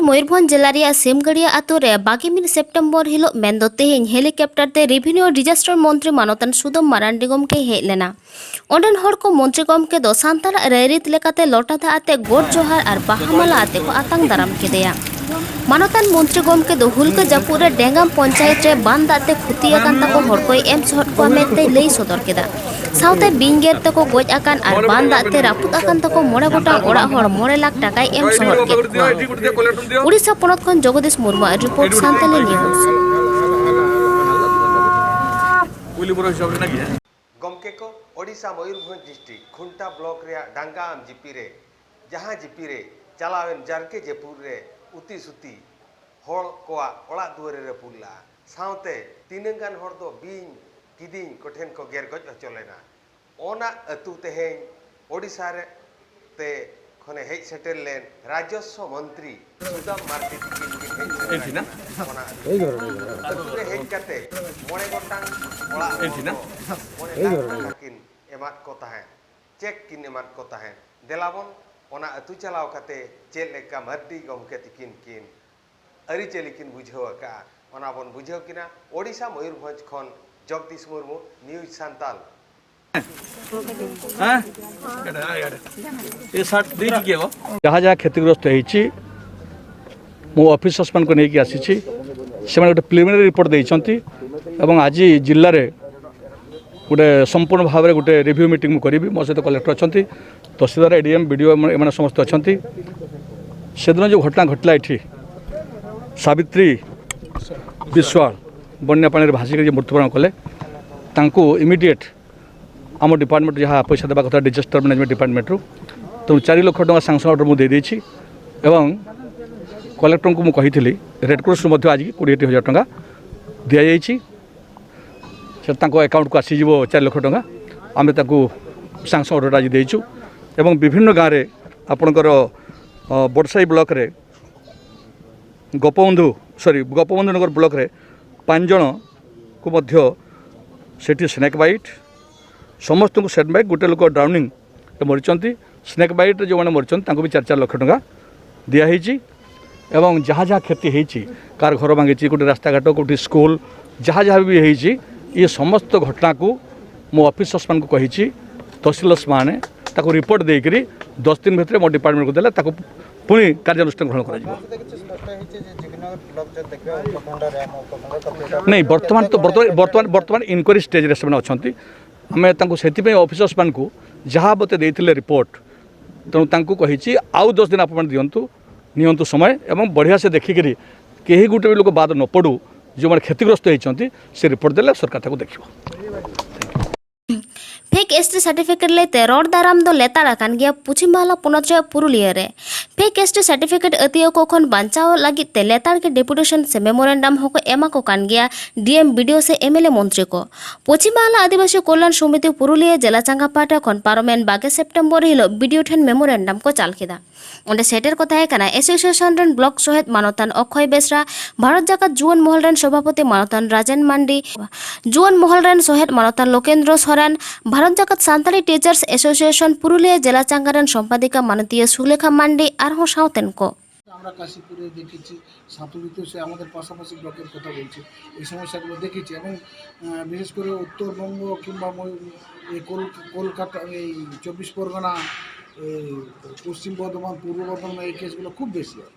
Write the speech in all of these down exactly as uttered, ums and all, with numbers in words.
ᱢᱚᱭᱩᱨᱵᱷᱚᱸᱡᱽ ᱡᱮᱞᱟ ᱨᱮᱭᱟᱜ ᱥᱤᱢᱜᱟᱹᱲᱤᱭᱟᱹ ᱟᱛᱳ ᱨᱮ ᱵᱟᱜᱮ ᱢᱤᱫ ᱥᱮᱯᱴᱮᱢᱵᱚᱨ ᱦᱤᱞᱳᱜ ᱢᱮᱱᱫᱚ ᱛᱮᱦᱮᱧ ᱦᱮᱞᱤᱠᱚᱯᱴᱟᱨ ᱛᱮ ᱨᱮᱵᱷᱮᱱᱤᱭᱩ ᱰᱤᱡᱟᱥᱴᱟᱨ ᱢᱚᱱᱛᱨᱤ ᱢᱟᱱᱚᱛᱟᱱ ᱥᱩᱫᱟᱢ ᱢᱟᱨᱟᱱᱰᱤ ᱜᱚᱢᱠᱮ ᱦᱮᱡ ᱞᱮᱱᱟ᱾ ᱚᱸᱰᱮᱱ ᱦᱚᱲ ᱠᱚ ᱢᱚᱱᱛᱨᱤ ᱜᱚᱢᱠᱮ ᱫᱚ ᱥᱟᱱᱛᱟᱲᱟᱜ ᱨᱟᱭᱨᱤᱛ ᱞᱮᱠᱟᱛᱮ ᱞᱚᱴᱟ ᱫᱟᱜ ᱟᱛᱮ ᱜᱚᱰ ᱡᱚᱦᱟᱨ ᱟᱨ ᱵᱟᱦᱟ ᱢᱟᱞᱟ ᱟᱛᱮ ᱠᱚ ᱟᱛᱟᱝ ᱫᱟᱨᱟᱢ ᱠᱮᱫᱮᱭᱟ᱾ ᱢᱟᱱᱚᱛᱟᱱ ᱢᱚᱱᱛᱨᱤ ᱜᱚᱢᱠᱮ ᱫᱚ ᱦᱩᱞᱠᱟᱹ ᱡᱟᱹᱯᱩᱫ ᱨᱮ ᱰᱮᱸᱜᱟᱢ ᱯᱚᱧᱪᱟᱭᱮᱛ ᱨᱮ ᱵᱟᱱ ᱫᱟᱜ ᱛᱮ ᱠᱷᱚᱛᱤ ᱟᱠᱟᱱ ᱛᱟᱠᱚ ᱦᱚᱲ ᱠᱚᱭ ᱮᱢ ᱥᱚᱦᱚᱫ ᱠᱚᱣᱟ ᱢᱮᱱᱛᱮᱭ ᱞᱟᱹᱭ ᱥᱚᱫᱚᱨ ᱠᱮᱫᱟ᱾ ᱥᱟᱶᱛᱮ ᱵᱤᱧ ᱜᱮᱨ ᱛᱮᱠᱚ ᱜᱚᱡ ᱟᱠᱟᱱ ᱟᱨ ᱵᱟᱱ ᱫᱟᱜ ᱛᱮ ᱨᱟᱹᱯᱩᱫ ᱟᱠᱟᱱ ᱛᱟᱠᱚ ᱢᱚᱬᱮ ᱜᱚᱴᱟᱝ ᱚᱲᱟᱜ ᱦᱚᱲ ᱢᱚᱬᱮ ᱞᱟᱠᱷ ᱴᱟᱠᱟᱭ ᱮᱢ ᱥᱚᱦᱚᱫ ᱠᱮᱫ ᱠᱚᱣᱟ᱾ ᱩᱲᱤᱥᱥᱟ ᱯᱚᱱᱚᱛ ᱠᱷᱚᱱ ᱡᱚᱜᱚᱫᱤᱥ ᱢᱩᱨᱢᱩᱣᱟᱜ ᱨᱤᱯᱳᱨᱴ, ᱥᱟᱱᱛᱟᱞᱤ ᱱᱤᱭᱩᱡᱽ᱾ ᱜᱚᱢᱠᱮ ᱠᱚ, ᱳᱰᱤᱥᱟ ᱢᱚᱭᱩᱨᱵᱷᱚᱸᱡᱽ ᱰᱤᱥᱴᱨᱤᱠᱴ ᱠᱷᱩᱱᱴᱟ ᱵᱞᱚᱠ ᱨᱮᱭᱟᱜ ᱰᱟᱝᱜᱟ ᱟᱢ ᱡᱤᱯᱤ ᱨᱮ, ᱡᱟᱦᱟᱸ ᱡᱤᱯᱤ ᱨᱮ ᱪᱟᱞᱟᱣᱮᱱ ᱡᱟᱨᱠᱮ ᱡᱟᱹᱯᱩᱫ ᱨᱮ ᱩᱛᱤ ᱥᱩᱛᱤ ᱦᱚᱲ ᱠᱚᱣᱟᱜ ᱚᱲᱟᱜ ᱫᱩᱣᱟᱹᱨ ᱮ ᱨᱟᱹᱯᱩᱫ ᱞᱮᱫᱼᱟ, ᱥᱟᱶᱛᱮ ᱛᱤᱱᱟᱹᱝ ᱜᱟᱱ ᱦᱚᱲ ᱫᱚ ᱵᱤᱧ ᱠᱤᱫᱤᱧ ᱠᱚᱴᱷᱮᱱ ᱠᱚ ᱜᱮᱨ ᱜᱚᱡ ᱦᱚᱪᱚ ᱞᱮᱱᱟ᱾ ᱚᱱᱟ ᱟᱹᱛᱩ ᱛᱮᱦᱮᱧ ᱳᱰᱤᱥᱟ ᱨᱮ ᱛᱮ ᱠᱷᱚᱱᱮ ᱦᱮᱡ ᱥᱮᱴᱮᱨ ᱞᱮᱱ ᱨᱟᱡᱚᱥᱣᱚ ᱢᱚᱱᱛᱨᱤ ᱥᱩᱫᱟᱢ ᱢᱟᱨᱰᱤ ᱛᱤᱠᱤᱱ ᱠᱤᱱ ᱦᱮᱡ ᱥᱮᱴᱮᱨ ᱮᱱᱟ᱾ ᱚᱱᱟ ᱟᱹᱛᱩ ᱨᱮ ᱦᱮᱡ ᱠᱟᱛᱮ ᱢᱚᱬᱮ ᱜᱚᱴᱟᱝ ᱚᱲᱟᱜ ᱦᱚᱲ ᱠᱚ ᱢᱚᱬᱮ ᱞᱟᱠᱷ ᱴᱟᱠᱟ ᱠᱤᱱ ᱮᱢᱟᱫ ᱠᱚ ᱛᱟᱦᱮᱸᱫ, ᱪᱮᱠ ᱠᱤᱱ ᱮᱢᱟᱫ ᱠᱚ ᱛᱟᱦᱮᱸᱫ᱾ ᱫᱮᱞᱟᱵᱚᱱ ᱚᱱᱟ ᱟᱹᱛᱩ ᱪᱟᱞᱟᱣ ᱠᱟᱛᱮ ᱪᱮᱫ ᱞᱮᱠᱟ ᱢᱟᱨᱰᱤ ᱜᱚᱢᱠᱮ ᱛᱤᱠᱤᱱ ᱠᱤᱱ ᱟᱹᱨᱤᱪᱟᱹᱞᱤ ᱠᱤᱱ ᱵᱩᱡᱷᱟᱹᱣ ᱟᱠᱟᱫᱼᱟ, ᱚᱱᱟ ᱵᱚᱱ ᱵᱩᱡᱷᱟᱹᱣ ᱠᱤᱱᱟ᱾ ᱳᱰᱤᱥᱟ ᱢᱚᱭᱩᱨᱵᱷᱚᱸᱡᱽ ᱠᱷᱚᱱ ᱡᱚᱜᱽᱫᱤᱥ ᱢᱩᱨᱢᱩ, ᱱᱤᱭᱩᱡᱽ ᱥᱟᱱᱛᱟᱞ᱾ ᱦᱮᱸ? ᱮ ᱥᱟᱨᱴ ᱫᱮᱡ ᱜᱮᱭᱟ ᱠᱚ। ଯାହା ଯାହା କ୍ଷତିଗ୍ରସ୍ତ ହେଇଛି, ମୁଁ ଅଫିସର୍ସମାନଙ୍କୁ ନେଇକି ଆସିଛି। ସେମାନେ ଗୋଟେ ପ୍ରିଲିମିନାରୀ ରିପୋର୍ଟ ଦେଇଛନ୍ତି ଏବଂ ଆଜି ଜିଲ୍ଲାରେ ଗୋଟେ ସମ୍ପୂର୍ଣ୍ଣ ଭାବରେ ଗୋଟେ ରିଭ୍ୟୁ ମିଟିଂ ମୁଁ କରିବି। ମୋ ସହିତ କଲେକ୍ଟର ଅଛନ୍ତି, ତହସିଲଦାର, ଏଡିଏମ୍, ବିଡିଓ, ଏମାନେ ସମସ୍ତେ ଅଛନ୍ତି। ସେଦିନ ଯେଉଁ ଘଟଣା ଘଟିଲା ଏଠି, ସାବିତ୍ରୀ ବିଶ୍ୱାଳ ବନ୍ୟା ପାଣିରେ ଭାସିକରି ଯେ ମୃତ୍ୟୁବରଣ କଲେ, ତାଙ୍କୁ ଇମିଡ଼ିଏଟ୍ ଆମ ଡିପାର୍ଟମେଣ୍ଟ ଯାହା ପଇସା ଦେବା କଥା ଡିଜାଷ୍ଟର ମ୍ୟାନେଜମେଣ୍ଟ ଡିପାର୍ଟମେଣ୍ଟରୁ, ତେଣୁ ଚାରି ଲକ୍ଷ ଟଙ୍କା ସାଙ୍କସନ୍ ଅର୍ଡର ମୁଁ ଦେଇଦେଇଛି ଏବଂ କଲେକ୍ଟରଙ୍କୁ ମୁଁ କହିଥିଲି, ରେଡ୍ କ୍ରସରୁ ମଧ୍ୟ ଆଜି କୋଡ଼ିଏଟି ହଜାର ଟଙ୍କା ଦିଆଯାଇଛି। ସେ ତାଙ୍କ ଆକାଉଣ୍ଟକୁ ଆସିଯିବ ଚାରି ଲକ୍ଷ ଟଙ୍କା। ଆମେ ତାକୁ ସାଙ୍କସନ୍ ଅର୍ଡରଟା ଆଜି ଦେଇଛୁ ଏବଂ ବିଭିନ୍ନ ଗାଁରେ ଆପଣଙ୍କର, ଅ, ବଡ଼ସାହି ବ୍ଲକରେ ଗୋପବନ୍ଧୁ, ସରି, ଗୋପବନ୍ଧୁ ନଗର ବ୍ଲକରେ ପାଞ୍ଚ ଜଣଙ୍କୁ ମଧ୍ୟ ସେଠି ସ୍ନେକ୍ ବାଇଟ୍, ସମସ୍ତଙ୍କୁ ସ୍ନେକ୍ ବାଇଟ୍, ଗୋଟେ ଲୋକ ଡ୍ରାଉନିଂରେ ମରିଛନ୍ତି। ସ୍ନେକ୍ ବାଇଟ୍ରେ ଯେଉଁମାନେ ମରିଛନ୍ତି ତାଙ୍କୁ ବି ଚାରି ଚାରି ଲକ୍ଷ ଟଙ୍କା ଦିଆହେଇଛି। ଏବଂ ଯାହା ଯାହା କ୍ଷତି ହେଇଛି, କାହାର ଘର ଭାଙ୍ଗିଛି, କୋଉଠି ରାସ୍ତାଘାଟ, କୋଉଠି ସ୍କୁଲ, ଯାହା ଯାହା ବି ହେଇଛି, ଏ ସମସ୍ତ ଘଟଣାକୁ ମୁଁ ଅଫିସର୍ସମାନଙ୍କୁ କହିଛି, ତହସିଲଦାରମାନେ ତାକୁ ରିପୋର୍ଟ ଦେଇକରି ଦଶ ଦିନ ଭିତରେ ମୋ ଡିପାର୍ଟମେଣ୍ଟକୁ ଦେଲେ ତାକୁ ପୁଣି କାର୍ଯ୍ୟାନୁଷ୍ଠାନ ଗ୍ରହଣ କରାଯିବ। ନାଇଁ, ବର୍ତ୍ତମାନ ତ ବର୍ତ୍ତମାନ ବର୍ତ୍ତମାନ ବର୍ତ୍ତମାନ ଇନକ୍ୱାରି ଷ୍ଟେଜରେ ସେମାନେ ଅଛନ୍ତି। ଆମେ ତାଙ୍କୁ ସେଥିପାଇଁ ଅଫିସର୍ସମାନଙ୍କୁ ଯାହା ମୋତେ ଦେଇଥିଲେ ରିପୋର୍ଟ, ତେଣୁ ତାଙ୍କୁ କହିଛି ଆଉ ଦଶ ଦିନ ଆପଣମାନେ ଦିଅନ୍ତୁ, ନିଅନ୍ତୁ ସମୟ ଏବଂ ବଢ଼ିଆ ସେ ଦେଖିକିରି କେହି ଗୋଟେ ବି ଲୋକ ବାଦ ନ ପଡ଼ୁ, ଯେଉଁମାନେ କ୍ଷତିଗ୍ରସ୍ତ ହେଇଛନ୍ତି ସେ ରିପୋର୍ଟ ଦେଲେ ସରକାର ତାକୁ ଦେଖିବ। ᱯᱷᱮᱠ ᱮᱥ ᱴᱤ ᱥᱟᱨᱴᱤᱯᱷᱤᱠᱮᱴ ᱞᱟᱹᱭᱛᱮ ᱨᱚᱲ ᱫᱟᱨᱟᱢ ᱫᱚ ᱞᱮᱛᱟᱲ ᱟᱠᱟᱱ ᱜᱮᱭᱟ ᱯᱚᱪᱷᱤᱢ ᱵᱟᱝᱞᱟ ᱯᱚᱱᱚᱛ ᱨᱮᱭᱟᱜ ᱯᱩᱨᱩᱞᱤᱭᱟᱹ ᱨᱮ᱾ ᱯᱷᱮᱠ ᱮᱥ ᱴᱤ ᱥᱟᱨᱴᱤᱯᱷᱤᱠᱮᱴ ᱟᱹᱛᱤᱭᱟᱹ ᱠᱚ ᱠᱷᱚᱱ ᱵᱟᱧᱪᱟᱣ ᱞᱟᱹᱜᱤᱫ ᱛᱮ ᱞᱮᱛᱟᱲ ᱜᱮ ᱰᱮᱯᱩᱴᱮᱥᱚᱱ ᱥᱮ ᱢᱮᱢᱳᱨᱮᱱᱰᱟᱢ ᱦᱚᱸᱠᱚ ᱮᱢᱟ ᱠᱚ ᱠᱟᱱ ᱜᱮᱭᱟ ᱰᱤ ᱮᱢ, ᱵᱤ ᱰᱤ ᱳ ᱥᱮ ᱮᱢ ᱮᱞ ᱮ ᱢᱚᱱᱛᱨᱤ ᱠᱚ᱾ ᱯᱚᱪᱷᱤᱢ ᱵᱟᱝᱞᱟ ᱟᱹᱫᱤᱵᱟᱹᱥᱤ ᱠᱚᱞᱭᱟᱱ ᱥᱚᱢᱤᱛᱤ ᱯᱩᱨᱩᱞᱤᱭᱟᱹ ᱡᱮᱞᱟ ᱪᱟᱸᱜᱟ ᱯᱟᱦᱴᱟ ᱠᱷᱚᱱ ᱯᱟᱨᱚᱢᱮᱱ ᱵᱟᱜᱮ ᱥᱮᱯᱴᱮᱢᱵᱚᱨ ᱦᱤᱞᱳᱜ ᱵᱤ ᱰᱤ ᱳ ᱴᱷᱮᱱ ᱢᱮᱢᱳᱨᱮᱱᱰᱟᱢ ᱠᱚ ᱪᱟᱞ ᱠᱮᱫᱟ᱾ ᱚᱸᱰᱮ ᱥᱮᱴᱮᱨ ᱠᱚ ᱛᱟᱦᱮᱸ ᱠᱟᱱᱟ ᱮᱥᱳᱥᱤᱭᱮᱥᱚᱱ ᱨᱮᱱ ᱵᱞᱚᱠ ᱥᱚᱦᱮᱫ ᱢᱟᱱᱚᱛᱟᱱ ᱚᱠᱠᱷᱚᱭ ᱵᱮᱥᱨᱟ, ᱵᱷᱟᱨᱚᱛ ᱡᱟᱠᱟᱛ ᱡᱩᱣᱟᱹᱱ ᱢᱚᱦᱚᱞ ᱨᱮᱱ ᱥᱚᱵᱷᱟᱯᱚᱛᱤ ᱢᱟᱱᱚᱛᱟᱱ ᱨᱟᱡᱮᱱ ᱢᱟᱱᱰᱤ, ᱡᱩᱣᱟᱹᱱ ᱢᱚᱦᱚᱞ ᱨᱮᱱ ᱥᱚᱦᱮᱫ ᱢᱟᱱᱚᱛᱟᱱ ᱞᱳᱠᱮᱱᱫᱨᱚ ᱥᱚᱨᱮᱱ, ᱵᱷᱟᱨᱚᱛ ᱡᱟᱠᱟᱛ ᱥᱟᱱᱛᱟᱲᱤ ᱴᱤᱪᱟᱨᱥ ᱮᱥᱳᱥᱤᱭᱮᱥᱚᱱ ᱯᱩᱨᱩᱞᱤᱭᱟᱹ ᱡᱮᱞᱟ ᱪᱟᱸᱜᱟ ᱨᱮᱱ ᱥᱚᱢᱯᱟᱫᱤᱠᱟ ᱢᱟᱱᱚᱛᱤᱭᱟᱹ ᱥᱩᱞᱮᱠᱷᱟ ᱢᱟᱱᱰᱤ ᱟᱨᱦᱚᱸ ᱥᱟᱶᱛᱮᱱ ᱠᱚ᱾ আমরা কাশীপুরে দেখেছি, সাঁতুরিতে সে আমাদের পাশাপাশি ব্লকের কথা বলছি, এই সমস্যাগুলো দেখেছি। এবং আহ, বিশেষ করে উত্তরবঙ্গ কিংবা ময়- এই কল- কলকাতা, এই চব্বিশ পরগনা, এই পশ্চিম বর্ধমান, পূর্ব বর্ধমান, এই কেসগুলো খুব বেশি হয়।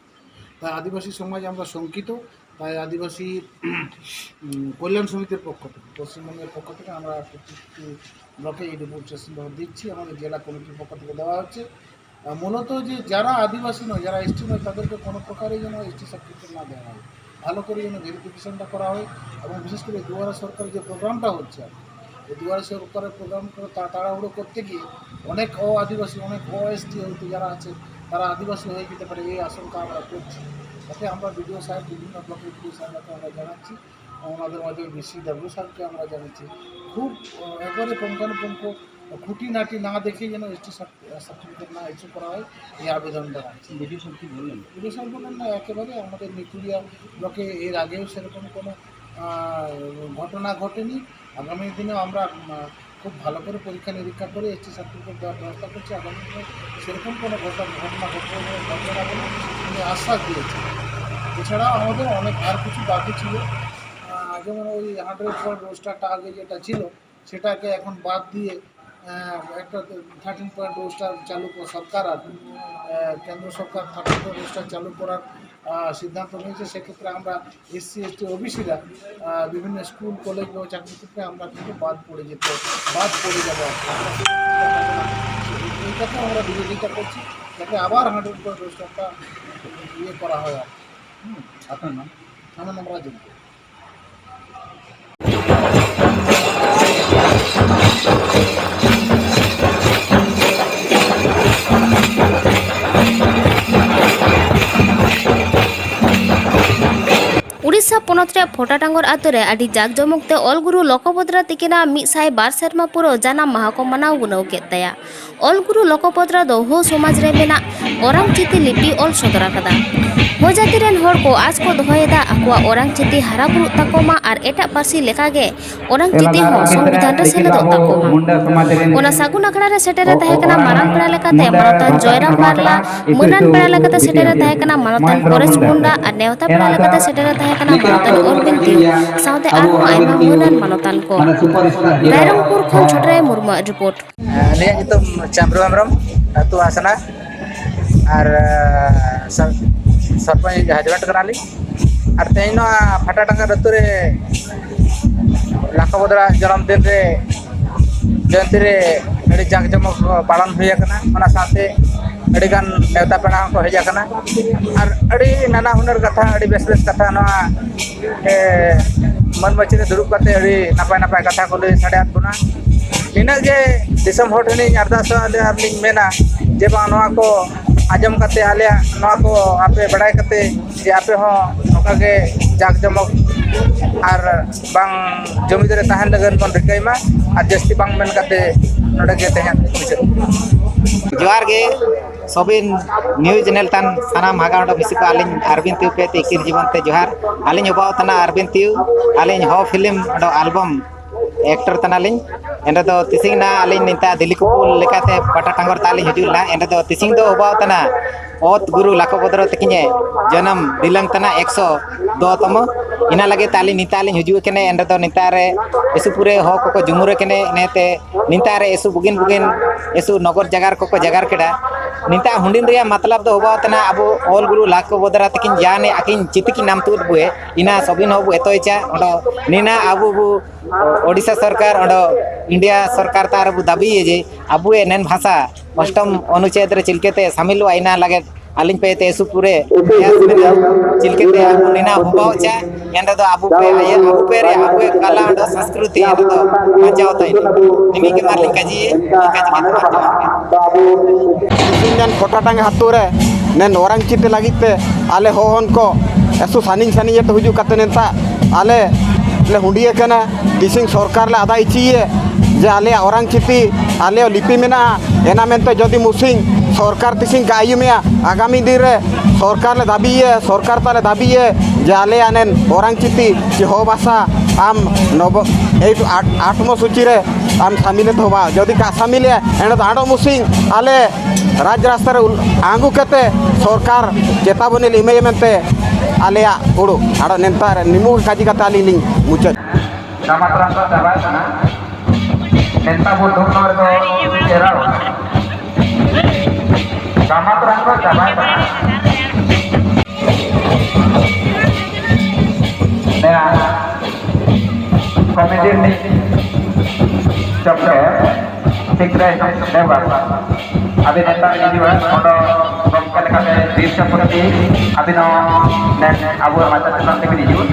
তাই আদিবাসী সমাজ আমরা শঙ্কিত। তাই আদিবাসী উম, কল্যাণ সমিতির পক্ষ থেকে, পশ্চিমবঙ্গের পক্ষ থেকে আমরা প্রত্যেকটি ব্লকে এই ডেপুটেশন দিচ্ছি, আমাদের জেলা কমিটির পক্ষ থেকে দেওয়া হচ্ছে। আহ, মূলত যে যারা আদিবাসী নয়, যারা এসটি নয়, তাদেরকে কোনো প্রকারে যেন এসটি সার্টিফিকেট না দেওয়া হয়, ভালো করে যেন ভেরিফিকেশনটা করা হয়। এবং বিশেষ করে দুয়ারে সরকারের যে প্রোগ্রামটা হচ্ছে, এই দুয়ারে সরকারের প্রোগ্রাম তাড়াহুড়ো করতে গিয়ে অনেক অ আদিবাসী, অনেক অ এসটি হয়তো যারা আছে, তারা আদিবাসী হয়ে যেতে পারে, এই আশঙ্কা আমরা করছি। তাতে আমরা বিডিও সাহেব, বিভিন্ন ব্লকের বিডিও সাহেবকে আমরা জানাচ্ছি, ওনাদের মাধ্যমে বিসিডাব্লিউ সাহেবকে আমরা জানাচ্ছি, খুব আহ, একবারে পুঙ্খানুপুঙ্খ খুঁটিনাটি না দেখে যেন এসটি সার্টিফিকেট না ইস্যু করা হয়, এই আবেদনটা রাখছি। বিডিও সাহেব কি বললেন? বিডিও সাহেব বললেন, না, একেবারে আমাদের নিকুলিয়া ব্লকে এর আগেও সেরকম কোনো আহ, ঘটনা ঘটেনি। আগামী দিনেও আমরা উম, খুব ভালো করে পরীক্ষা নিরীক্ষা করে এসটি সার্টিফিকেট দেওয়ার ব্যবস্থা করছি। আগামী দিনে সেরকম কোনো ঘটনা ঘটনা ঘটবে বলে ঘটবে না বলে উনি আশ্বাস দিয়েছেন। এছাড়াও আমাদের অনেক আর কিছু বাকি ছিল, আহ, যেমন ওই হান্ড্রেড পয়েন্ট রোস্টারটা আগে যেটা ছিল, সেটাকে এখন বাদ দিয়ে আহ, একটা থার্টিন পয়েন্ট রোস্টার চালু কর-, সরকার আর কি, আহ, কেন্দ্র সরকার থার্টিন পয়েন্ট রোস্টার চালু করার আহ, সিদ্ধান্ত নিয়েছে। সেক্ষেত্রে আমরা এসসি এসটি ওবিসিরা বিভিন্ন স্কুল কলেজ বা চাকরি ক্ষেত্রে আমরা কিন্তু বাদ পড়ে যেতে বাদ পড়ে যাবো আর কি। আমরা এইটাকে আমরা বিরোধিতা করছি, যাতে আবার হান্ড্রেড পয়েন্ট রোস্টারটা ইয়ে করা হয় আর কি। হুম। আপনার নাম? আমার নাম রাজেন্দ্র। ᱩᱲᱤᱥᱥᱟ ᱯᱚᱱᱚᱛ ᱨᱮᱭᱟᱜ ᱯᱷᱚᱴᱟᱰᱟᱝᱜᱚᱨ ᱟᱛᱳ ᱨᱮ ᱟᱹᱰᱤ ᱡᱟᱠ ᱡᱚᱢᱚᱠ ᱛᱮ ᱚᱞ ᱜᱩᱨᱩ ᱞᱚᱠᱚᱵᱷᱚᱫᱨᱟ ᱛᱤᱠᱤᱱᱟᱜ ᱢᱤᱫ ᱥᱟᱭ ᱵᱟᱨ ᱥᱮᱨᱢᱟ ᱯᱩᱨᱟᱹᱣ ᱡᱟᱱᱟᱢ ᱢᱟᱦᱟ ᱠᱚ ᱢᱟᱱᱟᱣ ᱜᱩᱱᱟᱹᱣ ᱠᱮᱫ ᱛᱟᱭᱟ᱾ ᱚᱞ ᱜᱩᱨᱩ ᱞᱚᱠᱚᱵᱷᱚᱫᱨᱟ ᱫᱚ ᱦᱳ ᱥᱚᱢᱟᱡᱽ ᱨᱮ ᱢᱮᱱᱟᱜ ᱚᱨᱟᱝ ᱪᱤᱛᱤ ᱞᱤᱯᱤ ᱚᱞ ᱥᱚᱫᱚᱨ ᱟᱠᱟᱫᱟ᱾ ᱦᱳ ᱡᱟᱹᱛᱤ ᱨᱮᱱ ᱦᱚᱲ ᱠᱚ ᱟᱸᱥ ᱠᱚ ᱫᱚᱦᱚᱭᱮᱫᱟ ᱟᱠᱚᱣᱟᱜ ᱚᱨᱟᱝ ᱪᱤᱛᱤ ᱦᱟᱨᱟ ᱵᱩᱨᱩᱜ ᱛᱟᱠᱚ ᱢᱟ ᱟᱨ ᱮᱴᱟᱜ ᱯᱟᱹᱨᱥᱤ ᱞᱮᱠᱟᱜᱮ ᱚᱨᱟᱝ ᱪᱤᱛᱤ ᱦᱚᱸ ᱥᱚᱝᱵᱤᱫᱷᱟᱱ ᱨᱮ ᱥᱮᱞᱮᱫᱚᱜ ᱛᱟᱠᱚ ᱢᱟ᱾ ᱚᱱᱟ ᱥᱟᱹᱜᱩᱱ ᱟᱠᱷᱲᱟ ᱨᱮ ᱥᱮᱴᱮᱨ ᱮ ᱛᱟᱦᱮᱸ ᱠᱟᱱᱟ ᱢᱟᱨᱟᱝ ᱯᱮᱲᱟ ᱞᱮᱠᱟᱛᱮ ᱢᱟᱱᱚᱛᱟᱱ ᱡᱚᱭᱨᱟᱢ ᱢᱟᱨᱞᱟ, ᱢᱟᱹᱱᱟᱱ ᱯᱮᱲᱟ ᱞᱮᱠᱟᱛᱮ ᱥᱮᱴᱮᱨ ᱮ ᱛᱟᱦᱮᱸ ᱠᱟᱱᱟ ᱢᱟᱱᱚᱛᱟᱱ ᱯᱚᱨᱮᱥ ᱢᱩᱱᱰᱟ ᱟᱨ ᱱᱮᱣᱛᱟ ᱯᱮᱲᱟ ᱞᱮᱠᱟᱛᱮ ᱥᱮᱴᱮᱨ ᱮ ᱛᱟᱦᱮᱸ ᱠᱟᱱᱟ ᱢᱟᱱᱚᱛᱟᱱ ᱚᱨᱵᱤᱱᱫ ᱛᱤᱭᱩ ᱥᱟᱶᱛᱮ ᱟᱨᱦᱚᱸ ᱟᱭᱢᱟ ᱢᱟᱹᱱᱟᱱ ᱢᱟᱱᱚᱛᱟᱱ ᱠᱚ᱾ ᱨᱟᱭᱨᱚᱝᱯᱩᱨ ᱠᱷᱚᱱ ᱪᱷᱳᱴᱨᱟᱭ ᱢᱩᱨᱢᱩᱣᱟᱜ ᱨᱤᱯᱳᱨᱴ᱾ ᱟᱹᱞᱤᱧᱟᱜ ᱧᱩᱛᱩᱢ ᱪᱟᱸᱫᱽᱨᱩ ᱦᱮᱢᱵᱨᱚᱢ, ᱟᱹᱛᱩ ᱦᱟᱥᱱᱟ, ᱟᱨ ᱥᱚᱨᱯᱚᱧᱪ ᱦᱟᱡᱽᱵᱮᱱᱰ ᱠᱟᱱᱟᱞᱤᱧ᱾ ᱟᱨ ᱛᱮᱦᱮᱧ ᱱᱚᱣᱟ ᱯᱷᱟᱴᱟ ᱰᱟᱝᱜᱟᱨ ᱟᱹᱛᱩ ᱨᱮ ᱞᱟᱠᱷᱚ ᱵᱚᱫᱽᱨᱟ ᱡᱚᱱᱚᱢ ᱫᱤᱱ ᱨᱮ, ᱡᱚᱭᱚᱱᱛᱤ ᱨᱮ ᱟᱹᱰᱤ ᱡᱟᱠ ᱡᱚᱢᱚᱠ ᱯᱟᱞᱚᱱ ᱦᱩᱭ ᱟᱠᱟᱱᱟ᱾ ᱚᱱᱟ ᱥᱟᱶᱛᱮ ᱟᱹᱰᱤᱜᱟᱱ ᱱᱮᱣᱛᱟ ᱯᱮᱲᱟ ᱦᱚᱸᱠᱚ ᱦᱮᱡ ᱟᱠᱟᱱᱟ᱾ ᱟᱨ ᱟᱹᱰᱤ ᱱᱟᱱᱟ ᱦᱩᱱᱟᱹᱨ ᱠᱟᱛᱷᱟ, ᱟᱹᱰᱤ ᱵᱮᱥ ᱵᱮᱥ ᱠᱟᱛᱷᱟ ᱱᱚᱣᱟ ᱮ, ᱢᱟᱹᱱ ᱢᱟᱹᱪᱤ ᱨᱮ ᱫᱩᱲᱩᱵ ᱠᱟᱛᱮ ᱟᱹᱰᱤ ᱱᱟᱯᱟᱭ ᱱᱟᱯᱟᱭ ᱠᱟᱛᱷᱟ ᱠᱚ ᱞᱟᱹᱭ ᱥᱟᱰᱮᱭᱟᱫ ᱵᱚᱱᱟ᱾ ᱱᱤᱱᱟᱹᱜ ᱜᱮ ᱫᱤᱥᱚᱢ ᱦᱚᱲ ᱴᱷᱮᱱᱤᱧ ᱟᱨᱫᱟᱥᱚᱜᱼᱟ ᱟᱨ ᱞᱤᱧ ᱢᱮᱱᱟ ᱡᱮ ᱵᱟᱝ ᱱᱚᱣᱟ ᱠᱚ ᱟᱸᱡᱚᱢ ᱠᱟᱛᱮ, ᱟᱞᱮᱭᱟᱜ ᱱᱚᱣᱟ ᱠᱚ ᱟᱯᱮ ᱵᱟᱲᱟᱭ ᱠᱟᱛᱮ ᱡᱮ ᱟᱯᱮ ᱦᱚᱸ ᱱᱚᱝᱠᱟ ᱜᱮ ᱡᱟᱠ ᱡᱚᱢᱚᱠ ᱟᱨ ᱵᱟᱝ ᱡᱩᱢᱤᱫ ᱨᱮ ᱛᱟᱦᱮᱱ ᱞᱟᱹᱜᱤᱫ ᱵᱚᱱ ᱨᱤᱠᱟᱹᱭ ᱢᱟ᱾ ᱟᱨ ᱡᱟᱹᱥᱛᱤ ᱵᱟᱝ ᱢᱮᱱ ᱠᱟᱛᱮ ᱱᱚᱰᱮ ᱜᱮ ᱛᱮᱦᱮᱧ ᱢᱩᱪᱟᱹᱫ᱾ ᱡᱚᱦᱟᱨ ᱜᱮ ᱥᱚᱵᱤᱱ ᱱᱤᱭᱩᱡᱽ ᱧᱮᱞ ᱛᱟᱱ ᱥᱟᱱᱟᱢ ᱦᱟᱜᱟ ᱚᱰᱚ ᱢᱤᱥᱤ ᱠᱚ, ᱟᱹᱞᱤᱧ ᱟᱨᱵᱤᱱ ᱛᱤᱭᱩ ᱯᱮ ᱛᱤᱠᱤᱨ ᱡᱤᱵᱚᱱ ᱛᱮ ᱡᱚᱦᱟᱨ᱾ ᱟᱹᱞᱤᱧ ᱚᱵᱟᱣ ᱛᱟᱱᱟ ᱟᱨᱵᱤᱱ ᱛᱤᱭᱩ, ᱟᱹᱞᱤᱧ ᱦᱚ ᱯᱷᱤᱞᱢ ᱚᱰᱚ ᱟᱞᱵᱚᱢ ᱮᱠᱴᱚᱨ ᱛᱟᱱᱟᱞᱤᱧ᱾ ᱮᱸᱰᱮ ᱫᱚ ᱛᱤᱥᱤᱝ ᱱᱟ ᱟᱹᱞᱤᱧ ᱱᱤᱛᱟ ᱫᱤᱞᱤ ᱠᱩᱯᱩ ᱞᱮᱠᱟᱛᱮ ᱯᱟᱴᱟ ᱴᱟᱸᱜᱚᱨ ᱛᱟᱞᱤᱧ ᱦᱤᱡᱩᱜ ᱞᱮᱱᱟ᱾ ᱮᱸᱰᱮ ᱫᱚ ᱛᱤᱥᱤᱝ ᱫᱚ ᱚᱵᱟᱣ ᱛᱟᱱᱟ ᱚᱛ ᱜᱩᱨᱩ ᱞᱟᱠᱷᱚ ᱵᱚᱫᱨᱚ ᱛᱟᱹᱠᱤᱧᱮ ᱡᱚᱱᱚᱢ ᱫᱤᱞᱟᱝ ᱛᱟᱱᱟ ᱮᱠᱥᱚ ᱫᱚ ᱛᱟᱢᱟ᱾ ᱤᱱᱟ ᱞᱟᱹᱜᱤᱫ ᱛᱮ ᱟᱹᱞᱤᱧ ᱱᱤᱛᱟ ᱞᱤᱧ ᱦᱤᱡᱩᱜ ᱠᱟᱱᱟ᱾ ᱮᱸᱰᱮ ᱫᱚ ᱱᱤᱛᱟ ᱨᱮ ᱤᱥᱩ ᱯᱩᱨᱮ ᱦᱚ ᱠᱚᱠᱚ ᱡᱩᱢᱩᱨᱮ ᱠᱟᱱᱟ᱾ ᱤᱱᱟᱹᱛᱮ ᱱᱤᱛᱟ ᱨᱮ ᱤᱥᱩ ᱵᱩᱜᱤᱱ ᱵᱩᱜᱤᱱ ᱤᱥᱩ ᱱᱚᱜᱚᱨ ᱡᱟᱜᱟᱨ ᱠᱚᱠᱚ ᱡᱟᱜᱟᱨ ᱠᱮᱫᱟ᱾ ᱱᱤᱛᱟ ᱦᱩᱰᱤᱧ ᱨᱮᱭᱟᱜ ᱢᱟᱛᱞᱟᱵ ᱫᱚ ᱦᱚᱵᱟᱣ ᱛᱟᱱᱟ ᱟᱵᱚ ᱚᱞ ᱜᱩᱨᱩ ᱞᱟᱠᱷᱚ ᱵᱚᱫᱨᱟ ᱛᱟᱹᱠᱤᱱ ᱡᱟᱦᱟᱸ ᱟᱹᱠᱤᱱ ᱪᱤᱛᱤ ᱠᱤᱱ ᱱᱟᱢ ᱛᱩᱫ ᱵᱩᱭᱮ ᱤᱱᱟ ᱥᱚᱵᱤᱱ ᱦᱚᱸ ᱵᱚ ᱮᱛᱚᱭᱪᱟ᱾ ᱚᱸᱰᱮ ᱱᱤᱱᱟ ᱟᱵᱚ ᱵᱚ ᱳᱰᱤᱥᱟ ᱥᱚᱨᱠᱟᱨ, ᱚᱸᱰᱮ ᱤᱱᱰᱤᱭᱟ ᱥᱚᱨᱠᱟᱨ ᱛᱟᱨ ᱵᱚ ᱫᱟᱹᱵᱤᱭᱟ ᱡᱮ ᱟᱵᱚ ᱮ ᱱᱮᱱ ᱵᱷᱟᱥᱟ ᱚᱥᱴᱚᱢ ᱚᱱᱩᱪᱷᱮᱫ ᱨᱮ ᱪᱤᱞᱠᱟᱹᱛᱮ ᱥᱟᱢᱤᱞᱚᱜᱼᱟ, ᱤᱱᱟ ᱞᱟᱹᱜᱤᱫ ᱟᱹᱞᱤᱧ ᱯᱮ ᱛᱮ ᱥᱩᱯᱩᱨᱮ ᱯᱨᱚᱭᱟᱥ ᱢᱮᱱᱟᱜᱼᱟ᱾ ᱪᱤᱞᱠᱟᱹᱛᱮ ᱟᱵᱚ ᱱᱤᱱᱟ ᱦᱚᱵᱟᱣ ᱪᱟ, ᱮᱱ ᱨᱮᱫᱚ ᱟᱵᱚ ᱯᱮ ᱟᱭᱟ, ᱟᱵᱚ ᱯᱮ ᱨᱮ ᱟᱵᱚ ᱠᱟᱞᱟ ᱚᱸᱰᱮ ᱥᱚᱝᱥᱠᱨᱤᱛᱤ ᱮᱱ ᱨᱮᱫᱚ ᱵᱟᱧᱪᱟᱣ ᱛᱟᱭ᱾ ᱱᱤᱢᱤ ᱜᱮ ᱢᱟᱨᱞᱤᱝ ᱠᱟᱡᱤ, ᱠᱟᱡᱤ ᱠᱟᱛᱮ ᱵᱟᱧᱪᱟᱣ᱾ ᱤᱧ ᱱᱮᱱ ᱠᱚᱴᱟᱴᱟᱝ ᱟᱛᱳ ᱨᱮ ᱱᱮᱱ ᱚᱨᱟᱝ ᱪᱤᱛᱤ ᱞᱟᱹᱜᱤᱫ ᱛᱮ ᱟᱞᱮ ᱦᱚᱦᱚᱱ ᱠᱚ ᱮᱥᱩ ᱥᱟᱺᱜᱤᱧ ᱥᱟᱺᱜᱤᱧ ᱮ ᱦᱤᱡᱩᱜ ᱠᱟᱛᱮ ᱱᱮᱱᱛᱟ ᱟᱞᱮ ᱞᱮ ᱦᱩᱸᱰᱤᱭᱟᱹ ᱠᱟᱱᱟ᱾ ᱛᱤᱥᱤᱝ ᱥᱚᱨᱠᱟᱨ ᱞᱮ ᱟᱫᱟ ᱤᱪᱤᱭᱮ ᱡᱮ ᱟᱞᱮᱭᱟᱜ ᱚᱨᱟᱝ ᱪᱤᱛᱤ ᱟᱞᱮᱭᱟᱜ ᱞᱤᱯᱤ ᱢᱮᱱᱟᱜᱼᱟ᱾ ᱮᱱᱟ ᱢᱮᱱᱛᱮ ᱡᱩᱫᱤ ᱢᱩᱥᱤᱝ ᱥᱚᱨᱠᱟᱨ ᱛᱤᱥᱤᱝ ᱠᱟ ᱟᱭᱩᱢᱮᱭᱟ ᱟᱜᱟᱢᱤ ᱫᱤᱱ ᱨᱮ ᱥᱚᱨᱠᱟᱨ ᱞᱮ ᱫᱟᱹᱵᱤᱭᱮ, ᱥᱚᱨᱠᱟᱨ ᱛᱟᱞᱮ ᱫᱟᱹᱵᱤᱭᱮ ᱡᱮ ᱟᱞᱮᱭᱟᱜ ᱱᱮᱱ ᱚᱨᱟᱝ ᱪᱤᱛᱤ ᱪᱮ ᱦᱚ ᱵᱷᱟᱥᱟ ᱟᱢ ᱱᱚᱵᱚ ᱮᱭ ᱟᱴ-, ᱟᱴᱢᱚ ᱥᱩᱪᱤ ᱨᱮ ᱟᱢ ᱥᱟᱢᱤᱞᱮ ᱛᱚᱵᱟ᱾ ᱡᱩᱫᱤ ᱠᱟ ᱥᱟᱢᱤᱞᱮ ᱮᱱᱰᱮ ᱫᱚ ᱟᱰᱚ ᱢᱩᱥᱤᱝ ᱟᱞᱮ ᱨᱟᱡᱽ ᱨᱟᱥᱛᱟ ᱨᱮ ᱩᱞ-, ᱟᱬᱜᱚ ᱠᱟᱛᱮ ᱥᱚᱨᱠᱟᱨ ᱪᱮᱛᱟᱵᱚᱱᱤ ᱞᱮ ᱮᱢᱟᱭᱟ ᱢᱮᱱᱛᱮ ᱟᱞᱮᱭᱟᱜ ᱦᱩᱲᱩ ᱟᱲᱟᱜ ᱱᱮᱱᱛᱟ ᱨᱮ ᱱᱤᱢᱩ ᱠᱟᱡᱤ ᱠᱟᱛᱮ ᱟᱹᱞᱤᱧ ᱞᱤᱧ ᱢᱩᱪᱟᱹᱫ᱾ ᱴᱟᱢᱟᱴᱟᱨ ᱠᱚ ᱪᱟᱵᱟᱭ ᱠᱟᱱᱟ᱾ ᱱᱮᱱᱛᱟ ᱵᱚ ᱫᱩᱠ ᱱᱚᱣᱟ ᱨᱮᱫᱚ ᱪᱮᱦᱨᱟ ᱵᱟᱹᱱᱩᱜᱼᱟ᱾ ᱴᱟᱢᱟᱴᱟᱨ ᱠᱚ ᱪᱟᱵᱟᱭ ᱠᱟᱱᱟ᱾ ᱱᱮᱭᱟ ᱠᱚᱢᱮᱰᱤ ᱨᱤᱱᱤᱡ ᱪᱚᱠᱨᱮ ᱴᱷᱤᱠ ᱨᱮ ᱵᱮᱵᱚᱦᱟᱨ᱾ ᱟᱹᱵᱤᱱ ᱱᱮᱛᱟᱨ ᱦᱤᱡᱩᱜᱼᱟ, ᱚᱸᱰᱮ ᱜᱚᱢᱠᱮ ᱞᱮᱠᱟᱛᱮ ᱵᱤᱨ ᱪᱚᱠᱨᱚᱵᱚᱨᱛᱤ, ᱟᱹᱵᱤᱱ ᱦᱚᱸ ᱱᱮ-, ᱟᱵᱚᱣᱟᱜ ᱢᱟᱪᱮᱛ ᱪᱮᱛᱟᱱ ᱛᱮᱵᱤᱱ ᱦᱤᱡᱩᱜᱼᱟ᱾